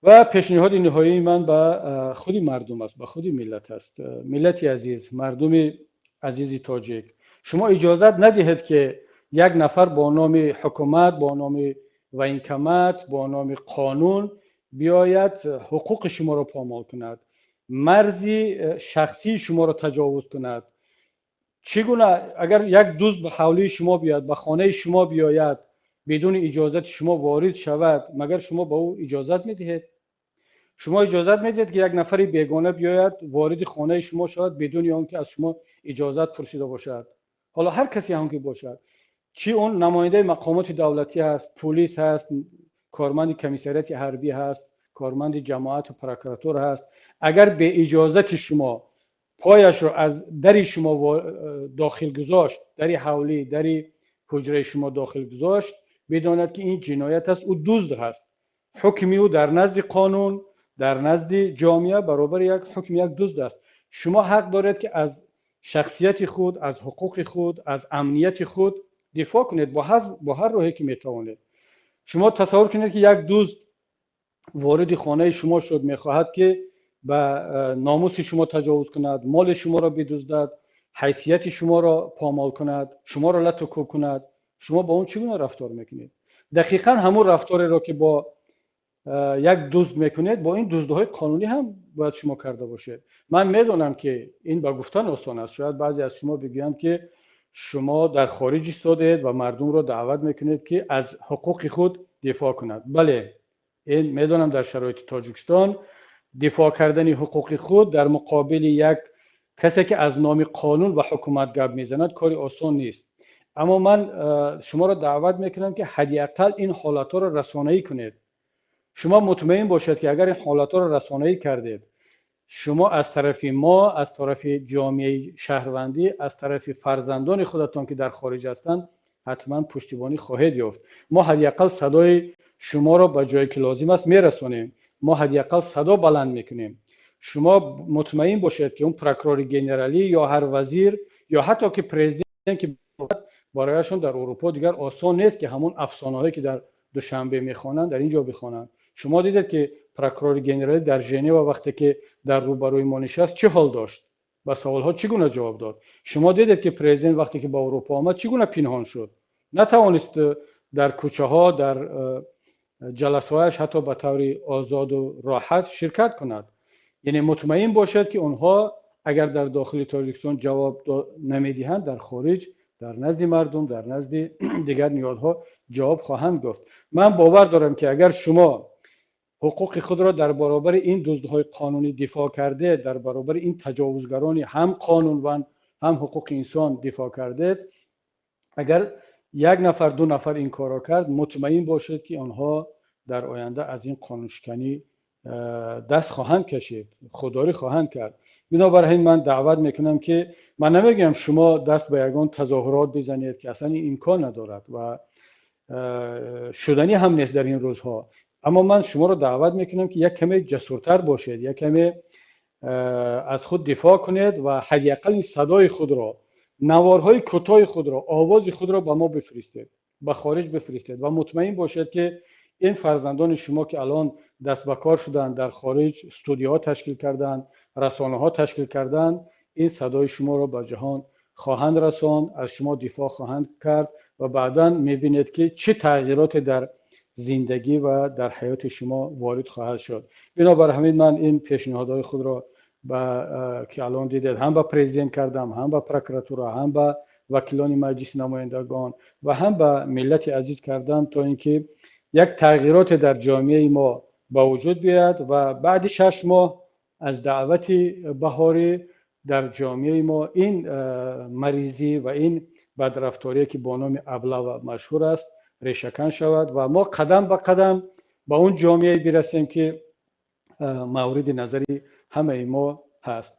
Ва пешниҳоди ниҳоии ман ба худи мардум аст, ба худи миллат аст. Миллати азиз, мардуми азизи тоҷик, шумо иҷозат надиҳед, ки як нафар бо номи ҳукумат, бо номи военкомат, бо номи қонун биёяд, ҳуқуқи шуморо помол кунад, марзи шахсии шуморо таҷовуз кунад. Чӣ гуна агар як дузд ба ҳавлии шумо биёяд, ба хонаи шумо биёяд, бидуни иҷозати шумо ворид шавад, магар шумо ба ӯ иҷозат медиҳед? Шумо иҷозат медиҳед, ки як нафари бегона биёяд, вориди хонаи шумо шавад, бидуни он ки аз шумо иҷозат пурсида бошад? Ҳоло ҳар касе ҳам ки бошад, чӣ он намояндаи мақомоти давлатӣ ҳаст, пулис ҳаст, корманди комиссариати ҳарбӣ ҳаст, корманди ҷамоату прокуратура ҳаст, агар бе иҷозати шумо пояшро аз дари шумо дохил гузошт, дари ҳавлӣ, дари ҳуҷраи шумо дохил гузошт, бидонад, ки ин ҷиноят аст, ӯ дузд ҳаст. Ҳукми ӯ дар назди қонун, дар назди ҷомеа баробари як ҳукми як дузд аст. Шумо ҳақ доред, ки аз шахсияти худ, аз ҳуқуқи худ, аз амнияти худ дифоъ кунед бо ҳар роҳе ки метавонед. Шумо тасаввур кунед, ки як дузд вориди хонаи шумо шуд, мехоҳад, ки ба номуси шумо таҷовуз кунад, моли шуморо бидуздад, ҳайсияти шуморо помол кунад, шуморо лату кӯб кунад. Шумо бо он чӣ гуна рафтор мекунед? Дақиқан ҳамун рафтореро, ки бо як дузд мекунед, бо ин дуздҳои қонунӣ ҳам бояд шумо карда бошед. Ман медонам, ки ин ба гуфтан осон аст. Шояд баъзе аз шумо бигӯянд, ки шумо дар хориҷ истодаед ва мардумро даъват мекунед, ки аз ҳуқуқи худ дифоъ кунад. Бале, ин медонам, дар шароити Тоҷикистон дифоъ кардани ҳуқуқи худ дар муқобили як касе, ки аз номи қонун ва ҳукумат гап мезанад, кори осон нест. Аммо ман шуморо даъват мекунам, ки ҳадди ақал ин ҳолатҳоро расонаӣ кунед. Шумо мутмаин бошед, ки агар ин ҳолатҳоро расонаӣ кардед, шумо аз тарафи мо, аз тарафи ҷомеаи шаҳрвандӣ, аз тарафи фарзандони худатон, ки дар хориҷ ҳастанд, ҳатман пуштибонӣ хоҳед ёфт. Мо ҳадди ақал садои шуморо ба ҷое ки лозим аст мерасонем, мо ҳадди ақал садо баланд мекунем. Шумо мутмаин бошед, ки он прокурори генералӣ ё ҳар вазир ё ҳатто ки президент ки барояшон дар Урупо дигар осон нест, ки ҳамон афсонаҳое, ки дар Душанбе мехонанд, дар ин ҷо бихонанд. Шумо дидед, ки прокурори генералӣ дар Женева, вақте ки дар рӯбарӯи мо нишаст, чӣ ҳол дошт, ба саволҳо чӣ гуна ҷавоб дод. Шумо дидед, ки президент, вақте ки ба Урупо омад, чӣ гуна пинҳон шуд, натавонист дар кӯчаҳо, дар ҷаласаҳояш ҳатто ба таври озоду роҳат ширкат кунад. Яъне мутмаин бошед, ки онҳо агар дар дохили Тоҷикистон ҷавоб намедиҳанд, дар хориҷ, дар назди мардум, дар назди дигар ниҳодҳо ҷавоб хоҳанд гуфт. Ман бовар дорам, ки агар шумо ҳуқуқи худро дар баробари ин дуздҳои қонунӣ дифоъ кардед, дар баробари ин таҷовузгарони ҳам қонун ва ҳам ҳуқуқи инсон дифоъ кардед, агар як нафар, ду нафар ин корро кард, мутмаин бошед, ки онҳо дар оянда аз ин қонуншиканӣ даст хоҳанд кашид, худдорӣ хоҳанд кард. Бинобар ҳамин ман даъват мекунам, ки ман намегӯям шумо даст ба ягон тазоҳурот бизанед, ки аслан ин имкон надорад ва шуданӣ ҳам нест дар ин рӯзҳо. Аммо ман шуморо даъват мекунам, ки як каме ҷасуртар бошед, як каме аз худ дифоъ кунед ва ҳадди ақал ин садои худро, наворҳои кӯтоҳи худро, овози худро ба мо бифиристед, ба хориҷ бифиристед ва мутмаин бошед, ки ин фарзандони шумо, ки алон даст ба кор шуданд, дар хориҷ студияҳо ташкил карданд, расонаҳо ташкил карданд, ин садои шуморо ба ҷаҳон хоҳанд расонд, аз шумо дифоъ хоҳанд кард ва баъдан мебинед, ки чӣ тағйироте дар зиндагӣ ва дар ҳаёти шумо ворид хоҳад шуд. Бинобар ҳамин ман ин пешниҳодҳои худро ба ки алон дидед, ҳам ба президент кардам, ҳам ба прокуратура, ҳам ба вакилони Маҷлиси намояндагон ва ҳам ба миллати азиз кардам, то ин ки як тағйироте дар ҷомеаи мо ба вуҷуд биёяд ва баъди 6 моҳ аз даъвати баҳорӣ дар ҷомеаи мо ин маризӣ ва ин бадрафторие, ки бо номи облава машҳур аст, решакан шавад ва мо қадам ба қадам ба он ҷомеае бирасем, ки мавриди назари ҳамаи мо ҳаст.